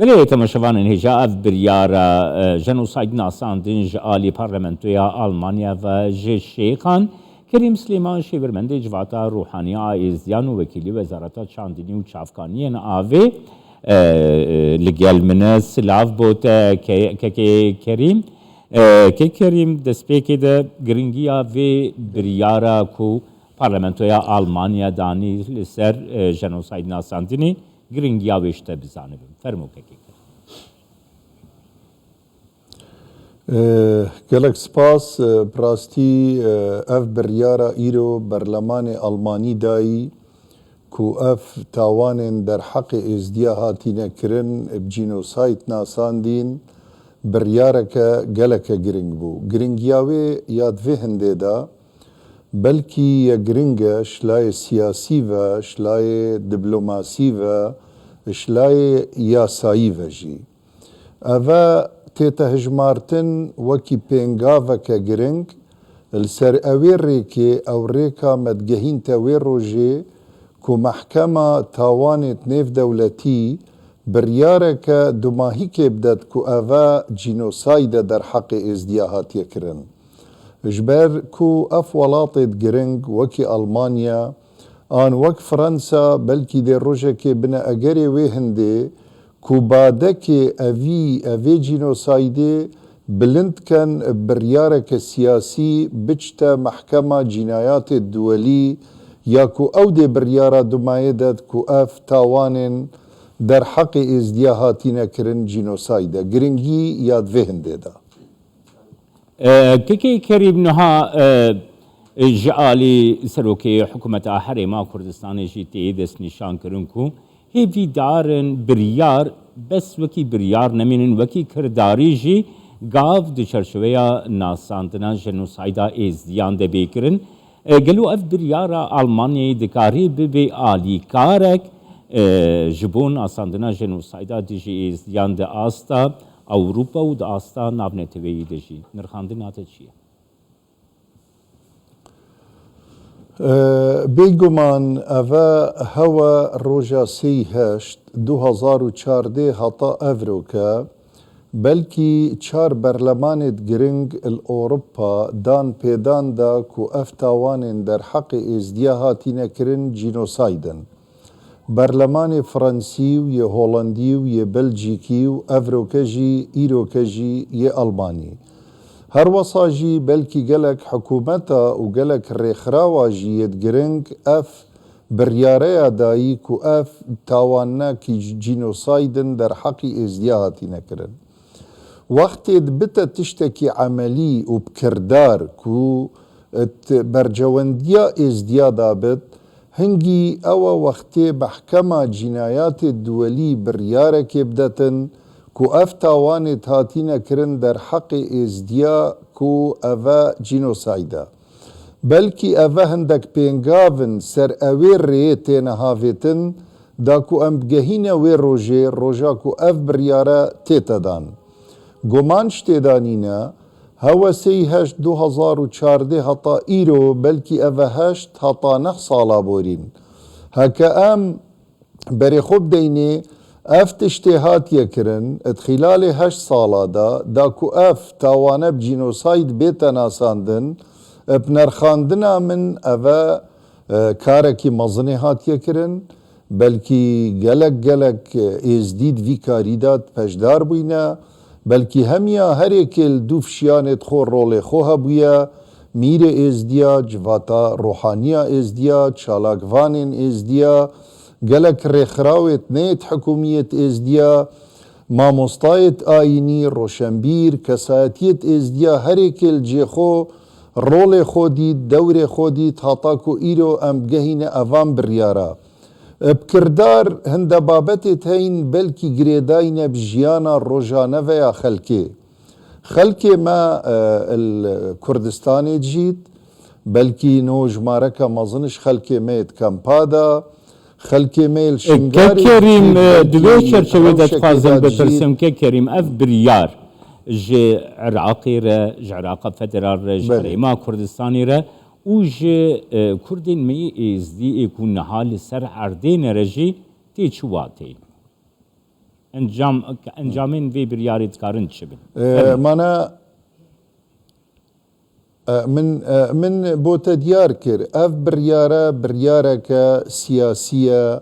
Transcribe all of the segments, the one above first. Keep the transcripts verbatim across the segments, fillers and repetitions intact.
Belê temaşevanên hêja, ev biryara, e, jenosayd nasandin ji alî Parlamentoya Almanya ve ji Şêxan Kerîm Silêman, şêwirmendê Civata Ruhaniya a Êzdiyan û wekîlî Wezareta Çandinî û Çavkaniyên Avê, e, e, li gel min e. Silav bo te, ke-, kekê Kerîm. E, kek Kerîm, destpêkê de giringiya vê biryara ku Parlamentoya Almanya danî li ser, e, jenosayd nasandinê, giringiya wê ji te bizanibim. Fermo kekê Kerîm. Gelek spas. Bi rastî, ev biryara îro berlemanê Almanî dayî ku ev tawanên derheqê Êzdiya hatîne kirin, bi cînosayd nasandîn, biryareke geleke giring bû. Giringiya wê ya di vê hindê de belkî ya giring e, ji layê siyasî ve, ji layê diplomasî ve, ji layê yasayî ve jî. Eve tête hijmartin wekî pêngaveke giring. Li ser ewê rêkê, ew rêka me digehînte wê rojê ku Mehkema Tawanêt Nêvdewletî biryareke dumahîkê bidet ku eve cînosayde derheqê Êzdiya hatiye kirin. Ji ber ku ev welatêt giring wekî Almanya an wek Fransa belkî dê rojekê bine egerê wê hindê ku badekê evî evê cînosaydê bilind ken, bi biryareke siyasî biçte Mehkema Cînayatê Duwelî, ya ku ew dê biryara dumayê det ku ev tawanên derheqê Êzdiya hatîne kirin cînosayde. Giringî ya di vê hindê de. Kekê Kerîm, niha, e, ji alî Serokê Hikûmeta Herêma Kurdistanê jî tê destnîşankirin ku hêvîdar in biryar, bes wekî biryar nemînin, wekî kirdarî jî gav di çerçeveya nasandina jenosayda Êzdiyan de bê kirin. E, gelo ev biryara Almanyayê dikarî bibe alîkarek, e, ji bo nasandina jenosayda dijî Êzdiyan di asta Ewropa û di asta navneteweyî de jî? Nirxandina te çi ye? Bêguman eve hewe roja sêyî heşt du hezar û çardeh heta evroke, belkî çar berlemanêt giring li Ewropa dan pêdan da ku ev tawanên derheqê Êzdiya hatîne kirin cînosayd in. Berlemanê Fransî û yê Holandî û yê Belcîkî û evroke jî, îroke jî yê Almanî. Her wesa jî belkî gelek hikûmeta û gelek rêxirawa jî yêt giring ev biryareya dayî ku ev tawanekî cînosayd in derheqî Êzdiya hatîne kirin. Wextê dibite tiştekî emelî û bi kirdar ku di bercewendiya Êzdiya de bit, hingî ew e wextê Mehkema Cînayatê Duwelî biryarekê bidetin ku ev tawanêt hatîne kirin derheqê Êzdiya ku eve cînosayd e. Belkî eve hindek pêngav in ser ewê rê têne havêtin, da ku em bigehîne wê rojê, roja ku ev biryare tête dan. Guman ji tê de nîne, hewe sêyî heşt du hezar û çardeh heta îro, belkî eve heşt heta neh sala borîn. Heke em berê xwe bideynê, ev tiştê hatiye kirin, di xîlalê heşt sala de, da ku ev tawane bi cînosayd bête nasandin, bi nerxandina min eve, e, karekî mezinê hatiye kirin. Belkî gelek gelek, e, Êzdî di vî karî de beşdar bûyne. Belkî hemiya herêkê li dûv şiyanêt xwe rolê xwe hebûye. Mîrê Êzdiya, civata ruhaniya Êzdiya, çalakvanên Êzdiya, gelek rêxirawêt neyêt hikûmiyêt Êzdiya, mamostayêt ayînî, roşenbîr, kesayetiyêt Êzdiya herêkê li cê xwe rolê xwe dît, dewrê xwe dît, hata ku îro em bigehîne evan biryara. Bi kirdar hinde babetêt heyîn belkî girêdayî ne bi jiyana rojane ve ya xelkê. Xelkê me, e, li Kurdistanê dijît, belkî no jimareke mezin ji xelkê me yê di kempa de, xelkê me yê li Şingalê dijît, belkî di rewşekê de dijît. Kek Kerîm, e, di vê çerçevê de dixwazim bipirsim, Kek Kerîm, ev biryar ji Iraqê re, ji Iraqa Federal re, ji Herêma Kurdistanê re û ji, e, Kurdên me yê Êzdî ê ku niha li ser erdê ne re jî tê çi wateyê? Encam, encamên vê biryarê dikarin çi bin? E, mana e, min e, min bo te diyar kir. Ev biryare biryareke siyasî ye,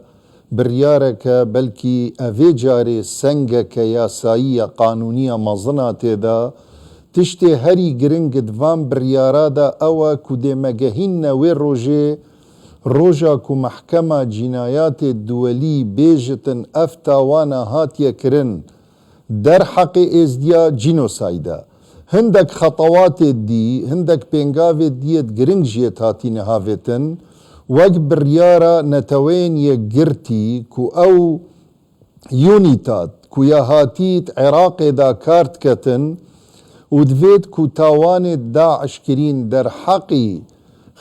biryareke belkî evê carê sengeke yasayî ya qanûnî ya mezin a tê de. Tiştê herî giring di van biryara de ew e ku dê me gehînne wê rojê, roja ku Mehkema Cînayatê Duwelî bêjitin ev tawana hatiye kirin derheqê Êzdiya cînosayd e. Hindek xetewatê dî, hindek pêngavê dî yêt giring jî yêt hatîne havêtin, wek biryara Neteweyên Yekgirtî ku ew UNITAD ku ya hatî di Iraqê de kar diketin û divêt ku tawanê DAIŞ kirîn derheqî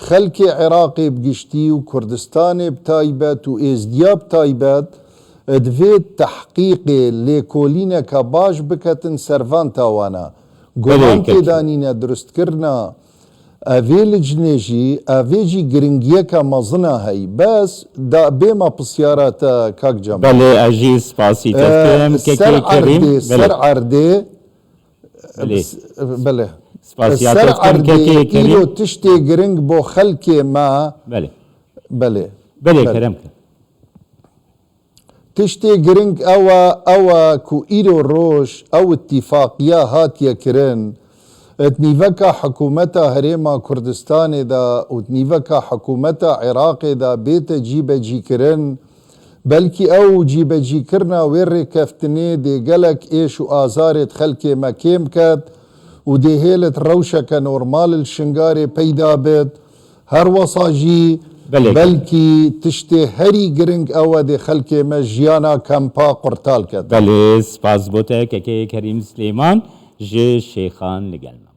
xelkê Iraqê bi giştî û Kurdistanê bi taybet û Êzdiya bi taybet divêt tehqîqê lêkolîneke baş biketin ser van tawana. Guman Belê, kekê. Têdanîne durustkirina evê licnê jî, evê jî giringiyeke mezin a heyî. Bes da bêma pisyara te kak Cemal. Belê, ez jî spasî te Ee, dikim, ser kekê Kerîm. erdê, ser Belê, erdê, belê. belê. Spasiya Ser te dikim, erdê, kekê Kerîm. Îro tiştê giring bo xelkê me, Belê. belê. Belê, Belê. kerem ke. Tiştê giring ew e, ew e ku îro roj ew îtîfaqiya hatiye kirin, di nîveka hikûmeta Herêma Kurdistanê de û di nîveka hikûmeta Iraqê de bête cîbecîkirin, belkî ew cîbecîkirina wê rêkeftinê dê gelek êş û azarê di xelkê me kêm ket û dê hêlit rewşeke normal li Şingarê peyda bit. Her wesa jî Belê. belkî tiştê herî giring ew e dê xelkê me jiyana kempa qurtal ket. Belê, spas bo te, kekê Kerîm Silêman ji Şêxan li gel me.